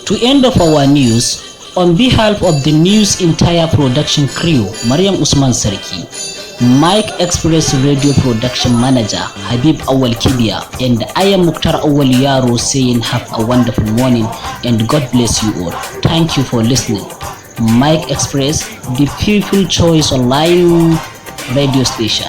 To end of our news, on behalf of the news entire production crew, Maryam Usman Sarki, Mike Express Radio Production Manager Habib Awal Kibia, and I am Mukhtar Awal Yaro saying have a wonderful morning and God bless you all. Thank you for listening. Mike Express, the people choice online radio station.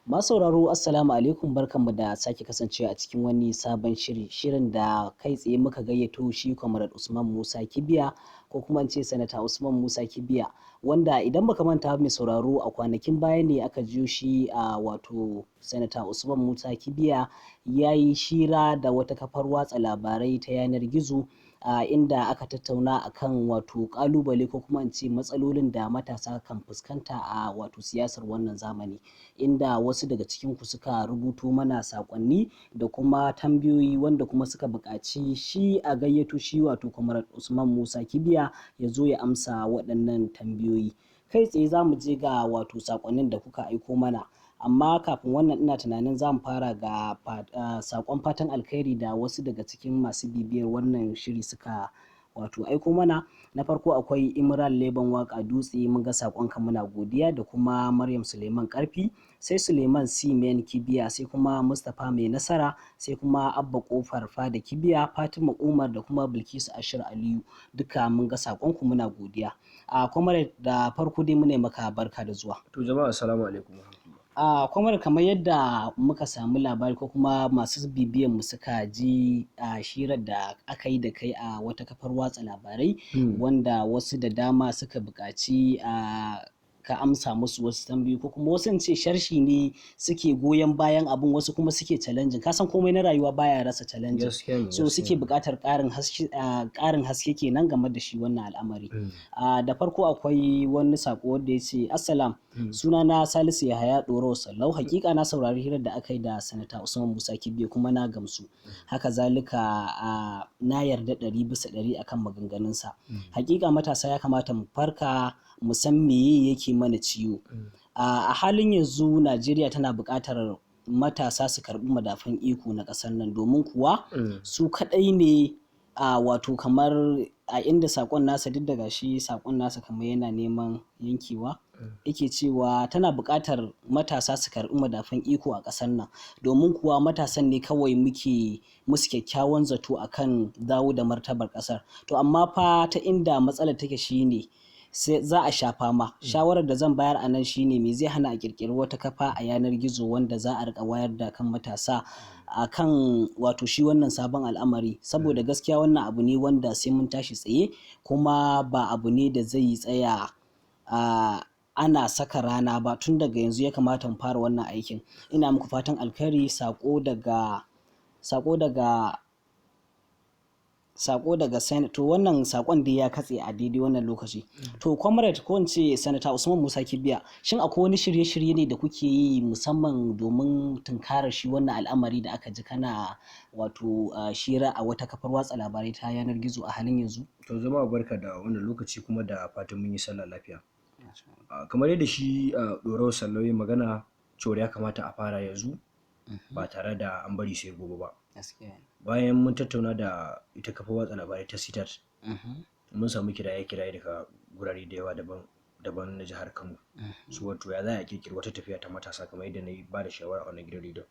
Masauraro, assalamu alaikum, barkanmu da sake kasancewa a cikin wani sabon shiri, shirin da kai tsaye muka gayyato shi Comrade Usman Musa Kibiya, ko kuma in ce Sanata Usman Musa Kibiya, wanda idan baka manta, mai sauraro, a kwanakin baya ne aka jiyo shi a wato Sanata Usman Musa Kibiya ya yi hira da wata kafar watsa labarai ta yanar gizo, a inda aka tattauna akan wato kalubale, ko kuma in ce matsalolin da matasa kan fuskanta a wato siyasar wannan zamani, inda wasu daga cikin ku suka rubuto mana sakonni da kuma tambayoyi, wanda kuma suka buƙaci shi a gayyato shi wato Comrade Usman Musa Kibiya ya zo ya amsa waɗannan tambayoyi. Kai tsaye za mu je ga wato sakonnin da kuka aiko mana, amma kafin wannan ina tunanin za mu fara ga sakon fatan alkhairi da wasu daga cikin masu bibiyar wannan shiri suka wato aiko mana. Na farko akwai Imran Leban Waka Dutse, mun ga sakonka, muna godiya, da kuma Maryam Suleiman Karfi, sai Suleiman Simen Kibiya, sai kuma Mustapha Mai Nasara, sai kuma Abba Kofar Fada Kibiya, Fatima Umar da kuma Bilkisu Ashir Aliyu. Duka mun ga sakonku, muna godiya. A kuma da farko dai muna maka barka da zuwa. To jama'a, assalamu alaikum. A kuma kamar yadda muka samu labari, ko kuma masu bibiyan mu suka ji a hirar da aka yi da kai a wata kafar watsa labarai, wanda wasu da dama suka buƙaci a ka amsa musu wasu tambayoyi, ko kuma wasu ce sharshi ne suke goyon bayan abun, wasu kuma suke challenging. Ka san komai na rayuwa baya rasa challenging. So suke buƙatar ƙarin haske kenan game da shi wannan al'amari. Da farko akwai wani sako wanda ya ce, "Assalam, sunana Salisu Yahaya Ɗoro Sallau. Hakika na saurari hirar da aka yi da Sanata Usman Musa Kibiya kuma na gamsu. Haka zalika na yarda 100% akan maganganunsa. Hakika matasa ya kamata mu farka, mu san meye yake mana ciwo a halin yanzu. Najeriya tana buƙatar matasa su karɓi madafun iko na ƙasar nan, domin kuwa su kaɗai ne a wato kamar a inda saƙon nasa, duk da gashi saƙon nasa kamar yana neman yankewa, yake cewa tana buƙatar matasa su karɓi madafun iko a ƙasar nan, domin kuwa matasan ne kawai muke musu kyakkyawan zato akan dawo da martabar ƙasar. To amma fa ta inda matsalar take shine sai za a sha fama. Shawarar da zan bayar a nan shine, me zai hana a ƙirƙiri wata kafa a yanar gizo wanda za a riƙa wayar da kan matasa a kan wato shi wannan sabon al'amari? Saboda gaskiya wannan abu ne wanda sai mun tashi tsaye, kuma ba abu ne da zai tsaya a ana saka rana ba. Tun daga yanzu ya kamata mu fara wannan aikin. Ina muku fatan alkhairi." Sako daga to wannan sakon dai ya katse a daidai wannan lokaci. To comrade, ko in ce Sanata Usman Musa Kibiya, shin akwai wani shirye-shirye ne da kuke yi musamman domin tunkarar shi wannan al'amari da aka ji kana wato hira a wata kafar watsa labarai ta yanar gizo a halin yanzu? To jama'a, barka da wannan lokaci kuma da fatan mun yi sallah lafiya. Kamar yadda shi Ɗorawa Sallau ya magana cewar ya kamata a fara yanzu ba tare da an bari sai gobe ba. Bayan mun tattauna da ita kafar watsa labarai ta Sitat, mun samu kiraye-kiraye daga gurare da yawa daban daban na jihar Kano. Su wato ya za a ƙirƙiri wata tafiya ta matasa kamar yadda na yi ba da shawara a wannan gidan rediyon.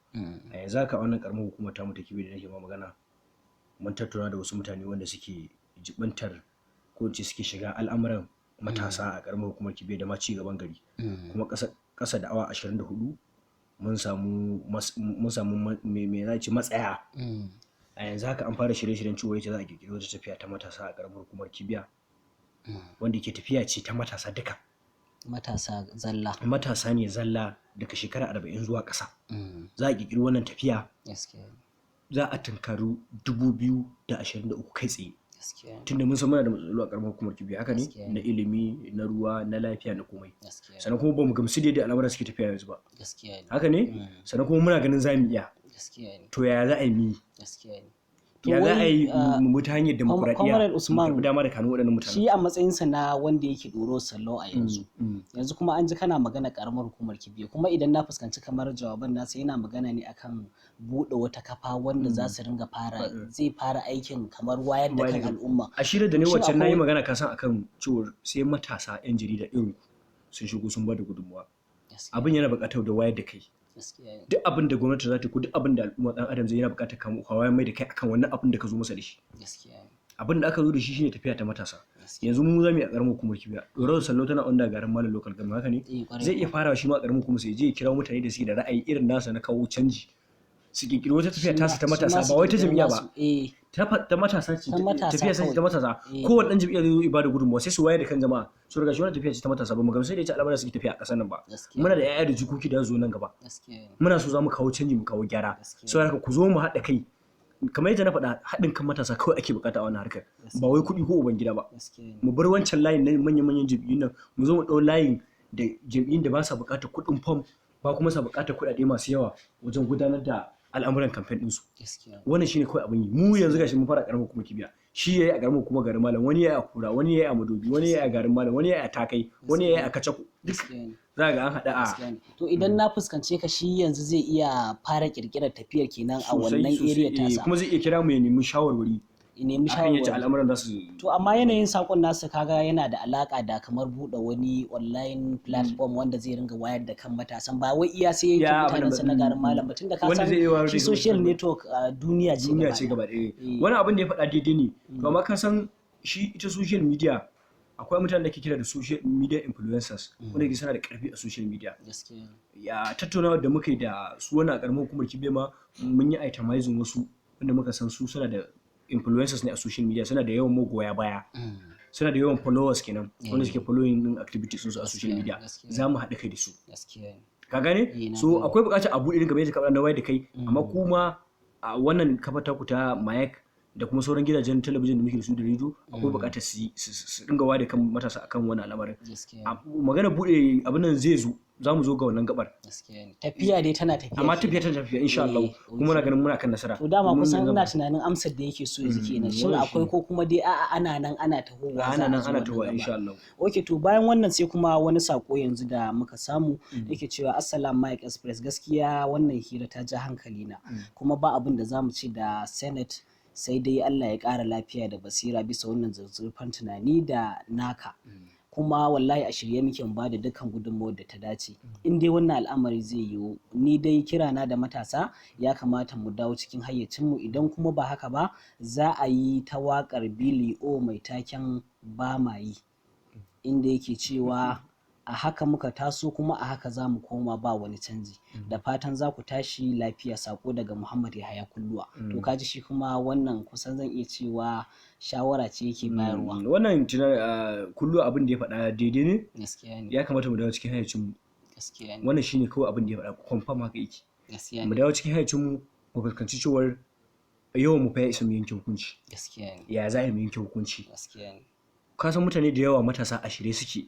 A yanzu haka, a wannan ƙaramar hukumar tamu ta Kibiya da nake ma magana, mun tattauna da wasu mutane wanda suke jiɓantar, ko in ce suke shiga al'amuran matasa a ƙaramar hukumar Kibiya da ma ci gaban gari. Kuma ƙasa da awa 24 mun samu me za a ce matsaya. A yanzu haka an fara shirye-shiryen cewa yacce za a ƙirƙiri wata tafiya ta matasa a ƙaramar hukumar Kibiya, wanda ke tafiya ce ta matasa duka. Matasa zalla. Matasa ne zalla daga shekara 40 zuwa ƙasa. Za a ƙirƙiri wannan tafiya, za a tunkari 2023 kai tsaye. Tunda mun san muna da matsaloli a ƙaramar hukumar Kibiya, haka ne? Gaskiya ne. Na ilimi, na ruwa, na lafiya, na komai. Gaskiya. Sannan kuma ba mu gamsu da yadda al'amuran suke tafiya yanzu ba. Gaskiya ne. Haka ne? Sannan kuma muna ganin za mu iya. Gaskiya ne. To yaya za a yi mu yi? Gaskiya ne. To Ya za a wai, yi mu ta hanyar demokuraɗiyya Comrade mu Usman, karɓi dama da kanun waɗannan mutanen? Shi a matsayinsa na wanda yake ɗoro sallo a yanzu, yanzu kuma an ji kana magana karamar hukumar Kibiya, kuma idan na fuskanci kamar jawaban nasa yana magana ne akan buɗe wata kafa wanda za su ringa fara, zai fara aikin kamar wayar da kan al'umma. A shirin da ne Shin wacce na yi akwai- magana kasan akan cewar sai matasa 'yan jarida irin ku sun shigo sun bada gudunmawa. Abin yana buƙatar da wayar da kai. Duk abin da gwamnati za ta ko duk abin da al'umma ɗan adam zai, yana buƙatar ka wayar mai da kai akan wannan abin da ka zo masa da shi. Abin da aka zo da shi shine tafiya ta matasa. Yanzu mu za mu yi a ƙaramar hukumar Kibiya. Ɗorawar Sallau tana onda garin Malam local government, haka ne? Eh, ƙwarai. Zai iya farawa shi ma a ƙaramar hukumar, sai je ya kira mutane da suke da ra'ayi irin nasa na kawo canji, su ƙirƙiri wata tafiya tasu ta matasa, ba wai ta jam'iyya ba. Ta matasa ce. Ta matasa Tafiya ce ta kawai. matasa. Kowane ɗan jam'iyya zai zo ibada gudunmawa, sai su wayar da kan jama'a su riga shi. Wannan tafiya ce ta matasa, ba mu gamsu da ita al'amuran suke tafiya a ƙasar nan ba. Muna da 'ya'ya da jikoki da za su zo nan gaba. Muna so za mu kawo canji, mu kawo gyara. Saboda haka ku zo mu haɗa kai. Kamar yadda na faɗa, haɗin kan matasa kawai ake bukata a wannan harkar, ba wai kuɗi ko uban gida ba. Mu bar wancan layin na manyan-manyan jam'iyyun nan, mu zo mu ɗau layin da jam'iyyun da ba sa buƙatar kuɗin fom ba, kuma sa buƙatar kuɗaɗe masu yawa wajen gudanar da al'amuran kamfen ɗinsu. Wannan shine kawai abin yi. Mu yanzu gashi mun fara ƙaramar hukumar Kibiya, shi yayi a ƙaramar hukumar Garin Malam, wani yayi a Kura, wani yayi a Madobi, wani yayi a Garin Malam, wani yayi a Takai, wani yayi a Kacaku. Duk za ga an haɗa a To idan na fuskance ka, shi yanzu zai iya fara kirkirar tafiyar kenan a Sosai, wannan sosai, area tasa. Kuma zai iya kira mu ya nemi shawarwari Nemi akan yadda shawarwari. al'amuran za su To amma yanayin sakon nasa kaga yana da alaka da kamar buɗe wani online platform wanda zai ringa wayar da kan matasan, ba wai iya sai yankin Ya, abin mutanen sa na da- Garin Malam ba, tunda ka Wanda san zai iya wayar shi da social mutane. network duniya ce Duniya gaba ce ɗaya. gaba ɗaya. Wani abin da ya faɗa daidai ne. To amma ka san shi ita social media, akwai mutanen da ke kira da social media influencers wanda ke suna da ƙarfi a social media. Ya tattaunawa da muka yi da su wani a ƙaramar hukumar Kibiya ma, mun yi itemizing wasu wanda muka san su suna da influencers ne a social media, suna da yawan magoya baya, suna da yawan followers kenan, wanda suke following din activities su a social media. Za mu haɗa kai da su. Ka gane? Eh, na So gane. akwai buƙatar abu irin kamar yadda ka faɗa na wayar da kai, amma kuma a wannan kafa taku ta Mayak da kuma sauran gidajen talabijin da muke da su da rediyo, akwai buƙatar su dinga wayar da kan matasa akan wannan al'amarin. Magana buɗe abin nan zai zo, za mu zo ga wannan gabar. Gaskiya ne. Tafiya dai tana tafiya Amma kenan. tafiya tana tafiya insha Allah, kuma muna ganin muna kan nasara. To dama Mun kusan gama. ina tunanin amsar da yake so yanzu kenan, shin Wannan akwai shine. ko kuma dai a'a, ana nan ana tahowa, za Ana a nan zo ana wannan tahowa gaba. insha Allah. Ok, to bayan wannan sai kuma wani sako yanzu da muka samu, yake cewa, "Assalam Mike Express, gaskiya wannan hira ta ja hankali na, kuma ba abin da zamu ce da Senate sai dai Allah ya ƙara lafiya da basira bisa wannan zuzzurfan tunani da naka. Kuma wallahi a shirye muke mu bada dukkan gudunmawar da ta dace in dai wannan al'amari zai yiwu. Ni dai kirana da matasa, ya kamata mu dawo cikin hayyacinmu. Idan kuma ba haka ba, za a yi ta waƙar Billy O mai taken ba ma yi, inda yake cewa a haka muka taso kuma a haka za mu koma, ba wani canji. Da fatan za ku tashi lafiya. Sako daga Muhammad Yahaya Kulluwa." To kaji shi kuma wannan kusan zan iya cewa shawara ce yake bayarwa. Wannan kullu abin da ya faɗa daidai ne. Gaskiya ne. Ya kamata mu dawo cikin hayyacin mu. Gaskiya ne. Wannan shine kawai abin da ya faɗa, confirm haka yake. Gaskiya Mu ne. dawo cikin hayyacin mu, mu fuskanci cewar yawan mu fa ya isa mu yanke hukunci. Gaskiya ne. Ya za a yi mu yanke hukunci? Gaskiya ne. Ka san mutane da yawa, matasa a shirye suke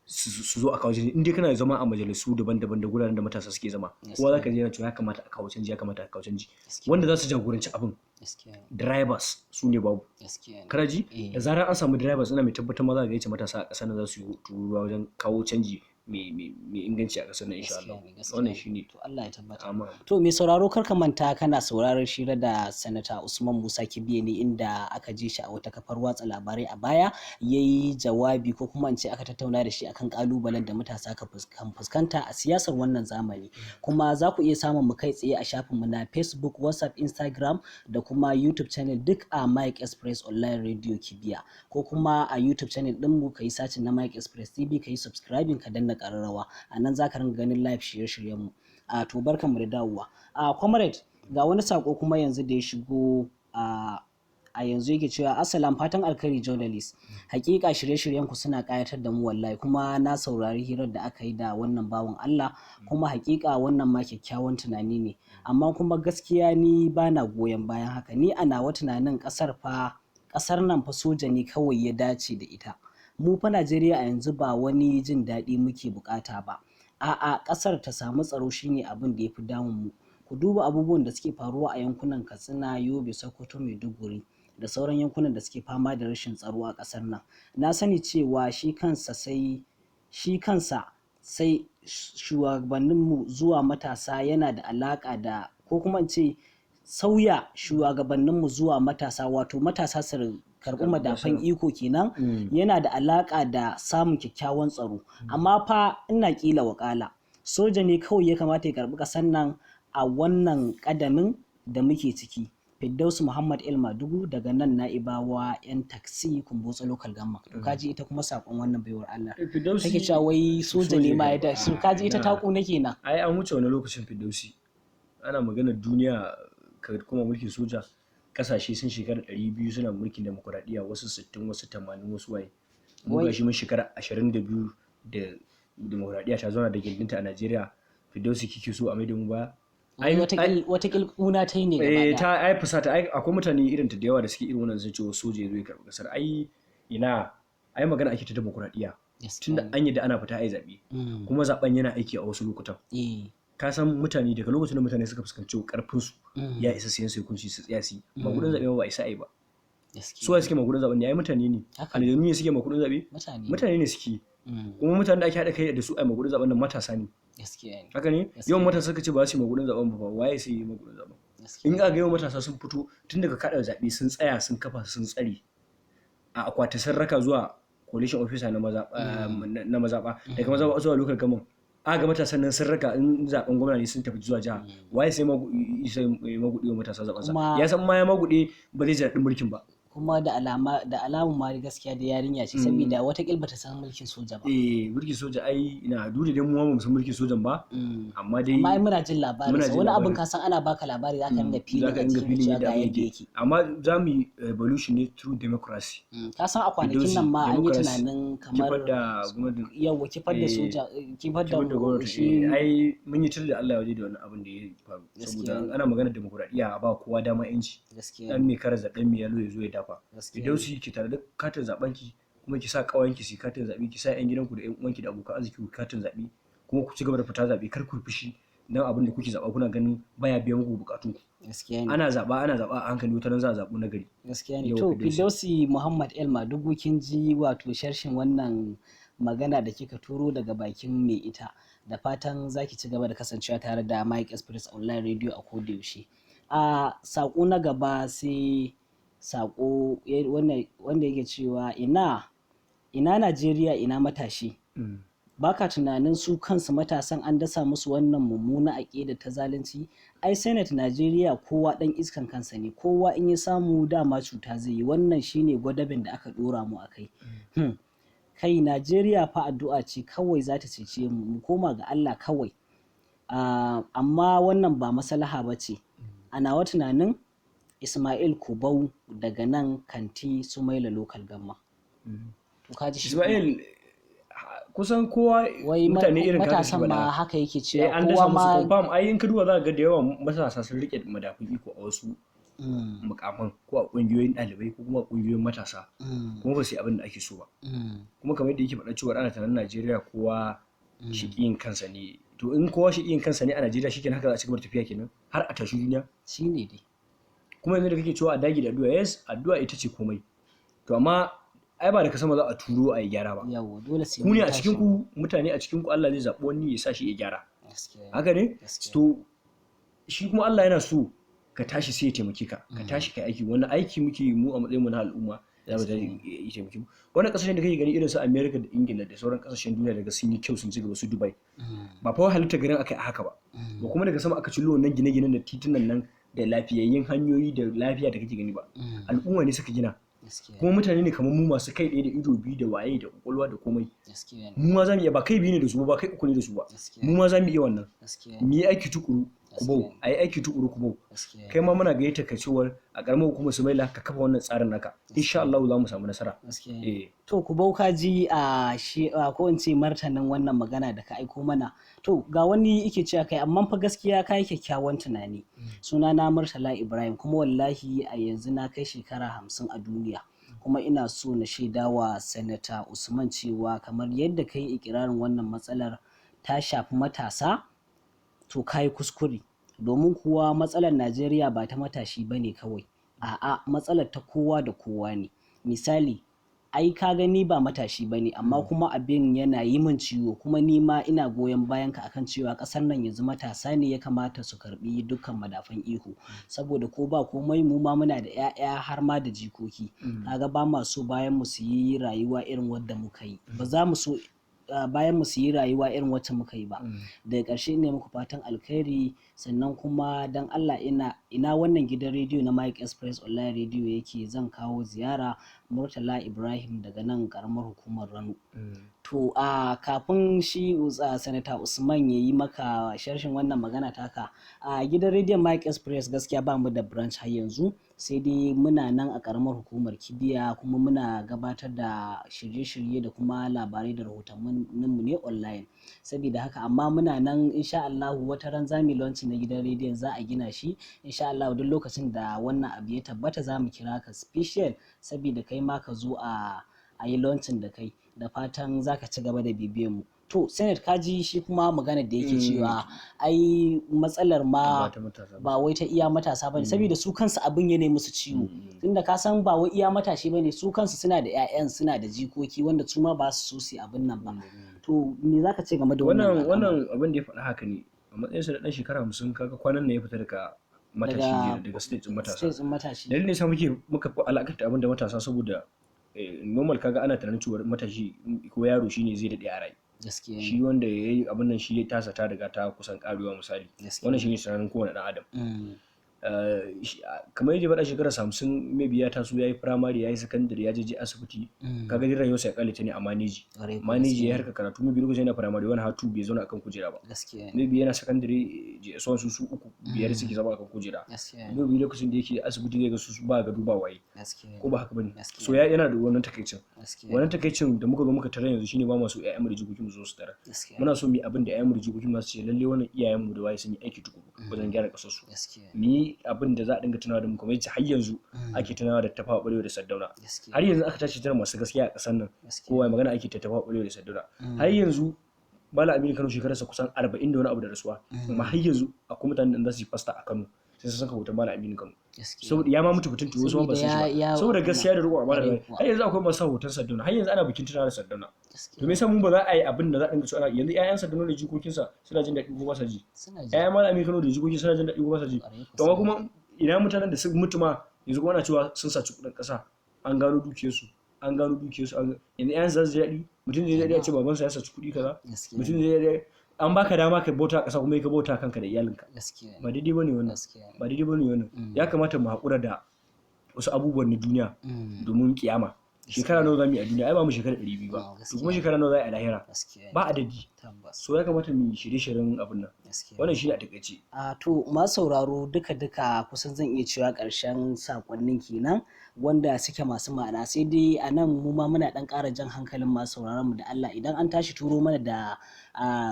su zo a kawo canji. In dai kana zama a majalisu daban-daban da guraren da matasa suke zama, kowa zaka ji yana cewa ya kamata a kawo canji, ya kamata a kawo canji. Wanda za su jagoranci abin, Gaskiya ne. drivers, su ne babu. Gaskiya ne. Kana ji? Eh. Da zarar an samu drivers, ina mai tabbatar ma za ka ga yace matasa a ƙasar nan za su yi tururuwa wajen kawo canji mai inganci a ƙasar nan insha Allah. Gaskiya ne, gaskiya Wannan ne. shine. To Allah ya tabbata. Amma To mai sauraro, kar ka manta kana sauraron shira da Sanata Usman Musa Kibiye ne, inda aka ji shi a wata kafar watsa labarai a baya ya yi jawabi, ko kuma in ce aka tattauna da shi akan kalubalen da matasa kan fuskanta a siyasar wannan zamani. Kuma za ku iya samun mu kai tsaye a shafinmu na Facebook, WhatsApp, Instagram da kuma YouTube channel, duk a Mike Express Online Radio Kibiya, ko kuma a YouTube channel ɗinmu ka yi searching na Mike Express TV, ka yi subscribing, ka danna ƙararrawa. A nan za ka ringa ganin live shirye-shiryenmu. A to barkanmu da dawowa. A comrade, ga wani sako kuma yanzu da ya shigo a yanzu, yake cewa, "Assalam, fatan alkhairi journalist. Hakika shirye-shiryen ku suna kayatar da mu wallahi, kuma na saurari hirar da aka yi da wannan bawan Allah, kuma hakika wannan ma kyakkyawan tunani ne. Amma kuma gaskiya ni bana goyon bayan haka. Ni a nawa tunanin kasar nan fa soja ne kawai ya dace da ita. Mu fa Najeriya a yanzu ba wani jin daɗi muke bukata ba. A'a, kasar ta samu tsaro shine abin da ya fi damun mu. Ku duba abubuwan da suke faruwa a yankunan Katsina, Yobe, Sokoto, Maiduguri da sauran yankunan da suke fama da rashin tsaro a ƙasar nan. Na sani cewa shi kansa sai shugabanninmu zuwa matasa yana da alaƙa da, ko kuma in ce sauya shugabanninmu zuwa matasa, wato matasa su karɓi madafan iko kenan, yana da alaƙa da samun kyakkyawan tsaro. Amma fa ina ƙila wakala, soja ne kawai ya kamata ya karɓi ƙasar nan a wannan ƙadamin da muke ciki. Firdausu Muhammad El Madugu daga nan Na'ibawa 'yan taksi, Kumbotso Local Government. To kaji ita kuma sakon wannan baiwar Allah. Firdausi take cewa wai soja ne ma ya da su. Kaji ita Ina. ta kuna kenan. Ai an wuce wani lokacin, Firdausi. Ana maganar duniya ka kuma mulkin soja. Kasashe sun shekara 200 suna mulkin demokuraɗiyya, wasu 60, wasu 80, wasu waye. Mu gashi mun shekara 22 da demokuraɗiyya ta zauna da gindinta a Najeriya. Firdausi, kike so a maida mu baya? Wai watakil kuna ta yi ne gaba Eh, ɗaya. ta ai fusata. Ai akwai mutane irin ta da yawa da suke irin wannan, sun ce soja ya zo ya karɓi kasar. Ai ina, ai magana ake ta demokuraɗiyya. Gaskiya Tunda ne. an yadda ana fita ai zaɓe, kuma zaɓen yana aiki a wasu lokutan. Ka san mutane, daga lokacin da mutane suka fuskanci karfin su ya isa siyan su hukunci, su tsaya su yi magudin zaɓe, ma ba isa ai ba. Gaskiya. Su waye suke magudin zaɓen ne? Ai mutane ne. Haka ne. Aljanu ne suke magudin zaɓe? Mutane ne. Mutane ne suke. Kuma mutanen da ake haɗa kai da su ai magudin zaɓen nan matasa ne. Gaskiya ne. Haka ne. Gaskiya. Yawan matasa suka ce ba su yi magudin zaɓen ba, waye sai yi magudin zaɓen? Gaskiya. In aka ga yawan matasa sun fito tun daga kaɗa zaɓe, sun tsaya, sun kafa, sun tsare a akwati, sun raka zuwa collation officer na mazaɓa, na mazaɓa, daga mazaɓa zuwa local government, aka ga matasan nan sun raka, in zaɓen gwamna ne sun tafi zuwa jiha, waye sai maguɗe wa matasa zaɓen sa? Ya san ma ya maguɗe ba zai ji daɗin mulkin ba. Kuma da alama, da alamun ma gaskiya da yarinya ce, saboda watakil bata san mulkin soja ba. Eh, mulkin soja ai ina duk da dai mu ma ba mu san mulkin sojan ba, amma dai amma ai muna jin labarin muna sa. jin Wani abin labarin. ka san ana baka labari, zaka ringa filin Za ka a dinga cikin filin cewa yadda ga abin yadda yake. yake. Amma za mu yi evolution ne through democracy. Ka san a kwanakin Firdausi, nan ma an yi democracy. tunanin kamar Kifar da gwamnati. Yawwa, kifar da soja, kifar da kifar da gwamnati. shi. Ai mun yi tir da Allah waje da wannan abin da ya faru, Gaskiya saboda ne. ana magana demokuraɗiyya, a ba kowa dama yanci, Gaskiya dan ne. mai kara zaɓen mai yalo ya zo ya dafa. Gaskiya ne. Firdausi, ki tare da katin zaɓen ki, kuma ki sa ƙawayen ki su yi katin zaɓe, ki sa 'yan gidanku da 'yan uwanki da abokan arziki ku katin zaɓe, kuma ku ci gaba da fita zaɓe. Kar ku fushi dan abin da kuke zaɓa kuna ganin baya biyan muku bukatun ku. Gaskiya ne. Ana zaɓa, ana zaɓa a hankali, wata ran za a zaɓo na gari. Gaskiya ne. Yau, To Firdausi. Firdausi Muhammad El Madugu, kin ji wato sharshin wannan magana da kika turo daga bakin mai ita. Da fatan zaki ci gaba da kasancewa tare da Mike Express Online Radio a koda yaushe. A saƙo na gaba sai saƙo wanda yake cewa ina ina Najeriya, ina matashi. Baka tunanin su kansu matasan an dasa musu wannan mummuna aƙida ta zalunci? Ai Senate Najeriya kowa ɗan iskan kansa ne, kowa in ya samu dama cuta zai yi. Wannan shine gwadabin da aka ɗora mu a kai. Kai Najeriya fa addu'a ce kawai za ta cece mu, mu koma ga Allah kawai. Amma wannan ba maslaha ba ce a nawa tunanin. Ismail Kubau daga nan Kanti, Sumaila Local Government. To kaji shi kuma. Ismail, kusan kowa Wai mutane irin ka haka matasan suke ma faɗa. haka yake Eh, cewa an dasa kowa musu ma confirm. Ai in ka duba za ka ga da yawan matasa sun rike madafun iko a wasu mukaman, ko a kungiyoyin ɗalibai, ko kuma a kungiyoyin matasa, kuma ba su yi abin da ake so ba. Kuma kamar yadda yake faɗa cewa ana tunanin Najeriya kowa shiƙiyin kansa ne, to in kowa shiƙiyin kansa ne a Najeriya, shikenan, haka za a ci gaba da tafiya kenan har a tashi duniya. Shine dai. Kuma yanzu da kake cewa a dage da addu'a, yes, addu'a ita ce komai, to amma ai ba daga sama za a turo a yi gyara ba. Yawa, dole sai Ku ne mun a cikin tashi. ku mutane, a cikin ku Allah zai zaɓi wani ya sa shi ya gyara. Gaskiya ne. Haka ne. Gaskiya. To shi kuma Allah yana so ka tashi sai ya taimake ka. Ka tashi kai aiki. Wannan aiki muke yi mu a matsayin mu na al'umma, za mu tashi ya taimake mu. Wannan kasashen da kake gani irin su America da Ingila da sauran kasashen duniya daga sun yi kyau, sun ci gaba, su Dubai, ba fa halitta garin aka yi haka ba, ba kuma daga sama aka cillo wannan gine-ginen da titunan nan da lafiyayyen hanyoyi da lafiya da kake gani ba. Al'umma ne suka gina. Gaskiya. Kuma mutane ne kamar mu, masu kai ɗaya da ido biyu da waye da kwakwalwa da komai. Gaskiya ne. Mu ma za mu iya, ba kai biyu ne da su ba, ba kai uku ne da su ba. Gaskiya. Mu ma za mu iya wannan. Gaskiya. Mu yi aiki tukuru, Kubau. Gaskiya. A yi aiki tukuru, Kubau. Gaskiya. Kai ma muna gayyata ka cewar a ƙaramar hukumar Sumaila ka kafa wannan tsarin naka, insha Allah za mu samu nasara. Gaskiya. Eh. To Kubau, ka ji a shi ko in ce martanin wannan magana da ka aiko mana. To ga wani yake cewa kai amma fa gaskiya ka yi kyakkyawan tunani. Sunana Murtala Ibrahim, kuma wallahi a yanzu na kai shekara 50 a duniya. Kuma ina so na shaida wa Sanata Usman cewa kamar yadda ka yi ikirarin wannan matsalar ta shafi matasa, to ka yi kuskure. Domin kuwa matsalar Najeriya ba ta matashi ba ne kawai, a'a, matsalar ta kowa da kowa ne. Misali, ai ka gani ba matashi ba ne, amma kuma abin yana yi min ciwo, kuma ni ma ina goyon bayan ka akan cewa ƙasar nan yanzu matasa ne ya kamata su karɓi dukkan madafan iko, saboda ko ba komai mu ma muna da 'ya'ya har ma da jikoki. Kaga ba ma so bayan mu su yi rayuwa irin wadda muka yi, ba za mu so bayan mu su yi rayuwa irin wacce muka yi ba. Daga ƙarshe ina muku fatan alkhairi, sannan kuma dan Allah ina wannan gidan rediyo na Mike Express Online Radio yake, zan kawo ziyara. Murtala Ibrahim daga nan karamar hukumar Rano. To a kafin shi Sanata Usman ya yi maka sharshin wannan magana taka, a gidan rediyon Mike Express gaskiya ba mu da branch har yanzu, sai dai muna nan a karamar hukumar Kibiya, kuma muna gabatar da shirye-shirye da kuma labarai da rahotanninmu ne online. Saboda haka amma muna nan, insha Allah wata ran zamu launch na gidan rediyon, za a gina shi insha Allah. Duk lokacin da wannan abu ya tabbata za mu kira ka special, saboda kai ma ka zo a yi launching da kai. Da fatan za ka ci gaba da bibiyan mu. To Senate, kaji shi kuma magana da yake cewa ai matsalar ma ba wai ta iya matasa bane, saboda su kansu abin ya musu ciwo, tunda ka san ba wai iya matashi bane, su kansu suna da ƴaƴan, suna da jikoki wanda su ma ba su so su abin nan ba. To me zaka ce game da wannan? Wannan abin da ya faɗa haka ne. A matsayinsa da ɗan shekara 50, kaga kwanan nan ya fita daga matashi, daga state ɗin matasa. State ɗin matashi. Dalilin yasa muka fi alakanta abin da matasa, saboda normal kaga ana tunanin cewa matashi ko yaro shine zai daɗe a rai. Gaskiya. Shi wanda ya yi abin nan shi ya tasa ta riga ta kusan karewa misali. Wannan shine tunanin kowane ɗan adam. Kamar yadda faɗa, shekara 50 maybe ya taso, ya yi firamare, ya yi sakandare, ya je asibiti, kaga dai rayuwarsa ya kale ta ne a maneji. Maneji ya harka karatu, maybe lokacin yana firamare wani hatu bai zauna akan kujera ba. Maybe yana sakandare JS1 su 3 5 suke zama akan kujera. Maybe lokacin da yake asibiti zai ga su ba gado ba waye. Ko ba haka bane? So yana da wannan takaicin. Wannan takaicin da muka zo muka tarar yanzu shine ba mu so ƴaƴan mu da jikokin mu zo su tarar. Muna so mu yi abin da ƴaƴan mu da jikokin mu su ce lalle wannan iyayen mu da waye sun yi aiki tukuru wajen gyara kasar su. Ni abin da za a dinga tunawa da mu kamar yadda har yanzu ake tunawa da Tafawa Balewa da Sardauna. Har yanzu aka tashi tana masu gaskiya a ƙasar nan, kowa magana ake ta Tafawa Balewa da Sardauna. Har yanzu Malam Aminu Kano shekararsa kusan 40 da wani abu da rasuwa, amma har yanzu akwai mutanen da za su yi fasta a Kano sai sun saka hoton Malam Aminu Kano. Saboda ya ma mutu fitin tuwo, wasu ma ba su shi ba, saboda gaskiya da riƙon amana. Har yanzu akwai masu hoton Sardauna, har yanzu ana bikin tunawa da Sardauna. To me yasa mun ba za a yi abin da za a dinga so ana yanzu? Ƴaƴan Sardauna da jikokinsa suna jin daɗi ko ba sa ji? Ƴaƴan Malam Aminu Kano da jikokin suna jin daɗi ko ba sa ji? To amma kuma ina mutanen da sun mutu ma yanzu kuma ana cewa sun saci kuɗin ƙasa, an gano dukiyarsu, an gano dukiyarsu, yanzu ƴaƴan za su ji daɗi? Mutum zai daɗi a ce babansa ya saci kuɗi kaza? Mutum zai daɗi an baka dama ka bauta ƙasa kuma ka bauta kanka da iyalinka? Ba daidai bane wannan, ba daidai bane wannan. Ya kamata mu haƙura da wasu abubuwan na duniya domin kiyama. Shekara nawa zamu yi a duniya? Ai ba mu shekara 200 ba. To kuma shekara nawa za a yi a lahira? Ba adadi. So ya kamata mu yi shirye-shiryen abin nan. Wannan shine a takaice. To masu sauraro, duka-duka kusan zan iya cewa ƙarshen sakonnin kenan wanda suke masu ma'ana. Sai dai a nan mu ma muna ɗan ƙara jan hankalin masu sauraron mu da Allah, idan an tashi turo mana da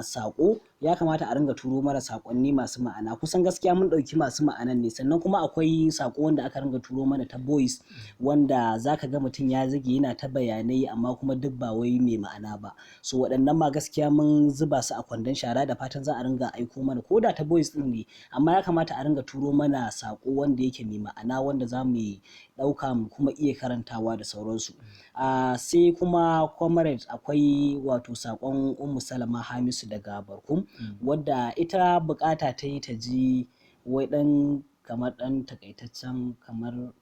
sako, ya kamata a ringa turo mana sakonni masu ma'ana. Kusan gaskiya mun ɗauki masu ma'anan ne. Sannan kuma akwai sako wanda aka ringa turo mana ta voice, wanda zaka ga mutum ya zage yana ta bayanai amma kuma duk ba wai mai ma'ana ba. So waɗannan ma gaskiya mun zuba su a kwandon shara. Da fatan za a ringa aiko mana ko da ta voice ɗin ne, amma ya kamata a ringa turo mana sako wanda yake mai ma'ana, wanda za mu ɗauka mu kuma iya karantawa da sauransu. Sai kuma comrade, akwai wato sakon Ummu Salama Hamisu daga Barkum, wadda ita bukata ta yi ta ji wai dan kamar dan takaitaccen kamar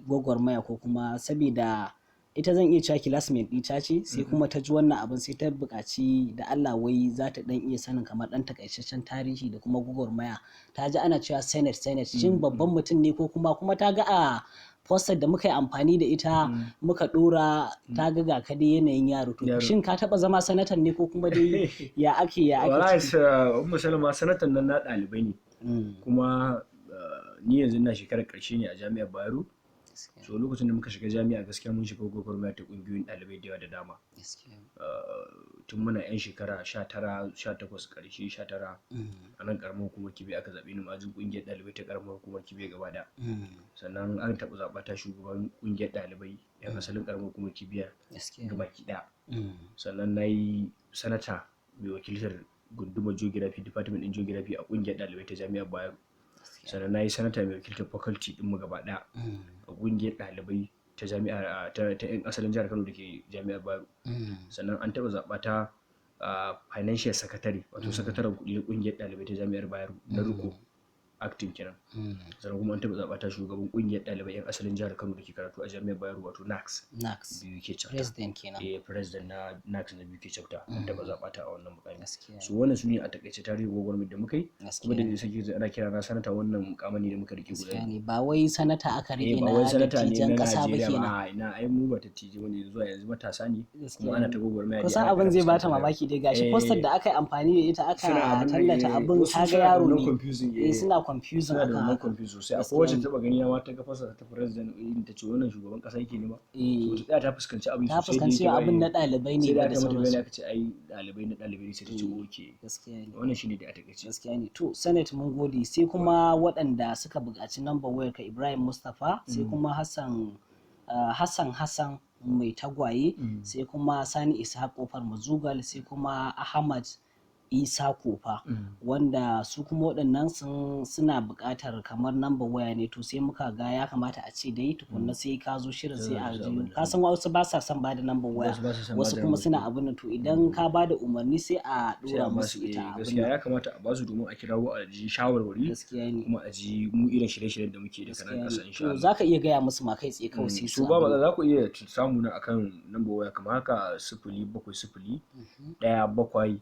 gwagwarmaya, ko kuma sabida ita zan iya cewa classmate ɗita ce, sai kuma ta ji wannan abin sai ta buƙaci da Allah wai za ta dan iya sanin kamar dan takaitaccen tarihi da kuma gwagwarmaya. Ta ji ana cewa senate, senate, shin babban mutum ne ko kuma ta ga a poster da muka yi amfani da ita muka dora, ta ga ga ka dai yanayin yaro. To shin ka taba zama sanatan ne ko kuma dai ya ake ya ake? Wallahi Ummu Salama, sanatan nan na ɗalibai ne, kuma ni yanzu ina shekarar ƙarshe ne a jami'ar Bayero. So lokacin da muka shiga jami'a gaskiya mun shiga gwagwarmaya ta ƙungiyoyin ɗalibai da yawa da dama. Tun muna 'yan shekara 19, 18, ƙarshe 19, a nan ƙaramar hukumar Kibiya aka zaɓe ni ma'ajin ƙungiyar ɗalibai ta ƙaramar hukumar Kibiya gaba ɗaya. Sannan an taɓa zaɓa ta shugaban ƙungiyar ɗalibai 'yan asalin ƙaramar hukumar Kibiya gabaki ɗaya. Sannan na yi sanata mai wakiltar gundumar geography, department ɗin geography a ƙungiyar ɗalibai ta Jami'ar Bayero. Sannan na yi sanata mai wakiltar faculty ɗinmu gaba ɗaya a ƙungiyar ɗalibai ta jami'ar ta 'yan asalin jihar Kano da ke Jami'ar Bayero. Sannan an taɓa zaɓa ta financial secretary, wato sakataren kuɗi na ƙungiyar ɗalibai ta Jami'ar Bayero na riko, acting kenan. Sannan kuma an taɓa zaɓa ta shugaban ƙungiyar ɗalibai 'yan asalin jihar Kano da ke karatu a Jami'ar Bayero, wato NACS NACS. BUK chapter. President kenan. Eh, president na NACS na BUK chapter, an taɓa zaɓa ta a wannan mukami. Gaskiya. So wannan su ne a takaice tarihin gwagwarmayar da muka yi. Kuma da Gaskiya. sai ana kira na sanata, wannan mukamani da muka rike guda Gaskiya ne, ba wai sanata aka eh rike ba wai na sanata ne dattijan na ƙasa ba Najeriya kenan. ba, a ina, ai mu ba dattijai bane zuwa yanzu, matasa ne Gaskiya kuma ana ne. ta gwagwarmaya dai Kusan ana abin ƙara zai bata fuskantar mamaki dai, gashi poster da aka yi amfani da ita suna aka abin da tallata abin, wasu kaga suna da yaro wannan ne. confusing. Eh, suna confusing Suna da akan wannan haka. confusing sosai. Akwai Gaskiya wacce ne. taɓa gani na ma ta ga fasa ta president irin ta ce wannan shugaban ƙasa yake nema. So ta tsaya ta fuskanci abin Ta sosai da fuskanci yake ba abin na ɗalibai ne sai da ba da aka mata bayani sauransu. aka ce ai ɗalibai na ɗalibai ne, sai ta ce okay. Gaskiya ne. Wannan shine dai a takaice. Gaskiya ne. To Senate, mun gode. Sai kuma waɗanda suka buƙaci nambar wayar ka, Ibrahim Mustapha, sai kuma Hassan Hassan Hassan mai tagwaye, sai kuma Sani Ishaq Kofar Mazugal, sai kuma Ahmad Isa Kofa, wanda su kuma waɗannan suna buƙatar kamar nambar waya ne. To sai muka ga ya kamata a ce dai tukunna sai ka zo shirin sai a ji. Ka san wasu ba sa son bada nambar waya, Wasu ba sa son wasu bada kuma nambar suna abin nan. To idan ka bada umarni sai a sai ɗora a musu basu ita eh abin gaskiya nan. Ya kamata a basu domin a kirawo a ji shawarwari Gaskiya ne. kuma a ji mu irin shirye-shiryen da muke da kanan Gaskiya ƙasa ne. insha To Allah. za ka iya gaya musu ma kai tsaye kawai sai su su ba abin matsala, za ku iya samu na akan lambar waya kamar haka: 070 17 81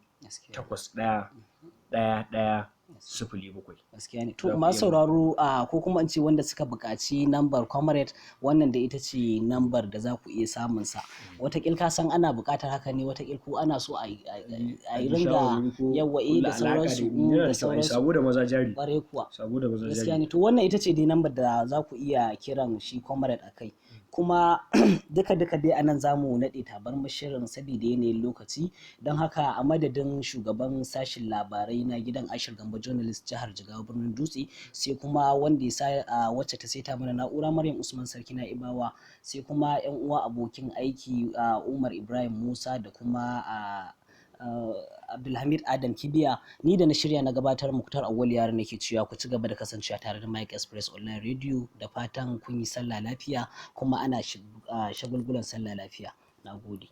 11 07. Gaskiya ne. To Za ku masu iya sauraro, a ko kuma in ce wanda suka buƙaci nambar comrade, wannan da ita ce nambar da za ku iya samun sa. Watakil ka san ana buƙatar haka ne, watakil ko ana so a yi ji ringa shawarwari ko yawa eh kulla da alaƙa da sauransu yana da da kyau a yi sauransu. Sabo da maza jari. Ƙwarai kuwa. Sabo da maza Gaskiya jari. ne. To wannan ita ce dai nambar da za ku iya kiran shi comrade a kai. Kuma duka duka dai anan za mu naɗe tabarmar shirin saboda yanayin lokaci. Don haka a madadin shugaban sashin labarai na gidan Ashir Gambo Journalist jihar Jigawa birnin Dutse, sai kuma wanda ya sa wacce ta saita mana na'ura, Maryam Usman Sarki na Ibawa, sai kuma yan uwa abokin aiki, Umar Ibrahim Musa da kuma Abdulhamid Adam Kibiya, ni da na shirya na gabatar, Muktar Awwal Yaro, nake cewa ku ci gaba da kasancewa tare da Mike Express Online Radio. Da fatan kun yi sallah lafiya kuma ana shagulgulan sallah lafiya. Na gode.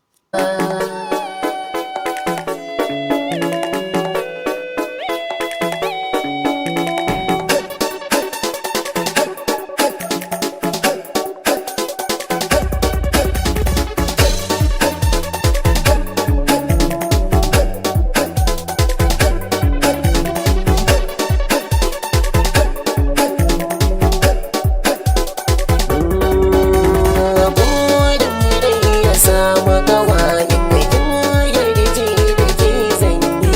Burin rai ya samu gawayin bikin yarje da ke zanyi.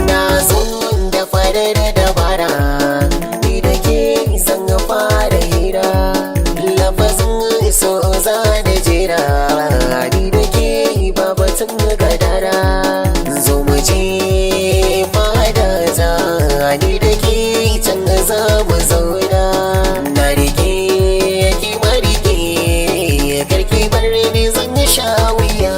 Na zo da farar dabara, ni da ke zan fara hira. Lafazin so za da jera, ni da ke babatun gadara. Zo mu je fada ta, ni da ke can za mu zauna. Na rike ki marike, karki bar ni zan sha wuya.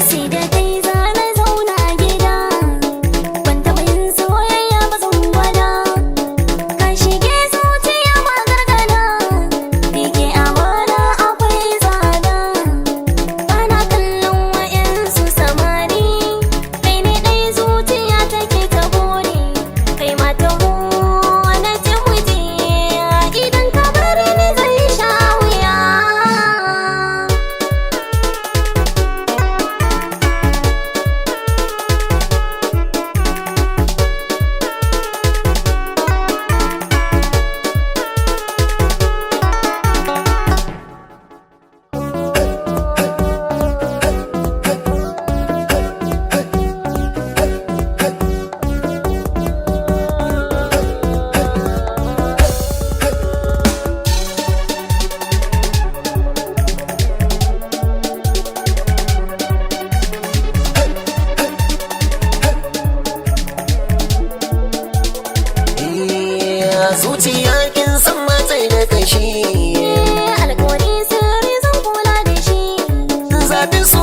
Sai da kai zana zauna a gida, ban taɓa yin soyayya ba, zan gwada. Ka shige zuciya ma gargada, rike amana akwai tsada. Bana kallon wa'yansu. Zaɓi so.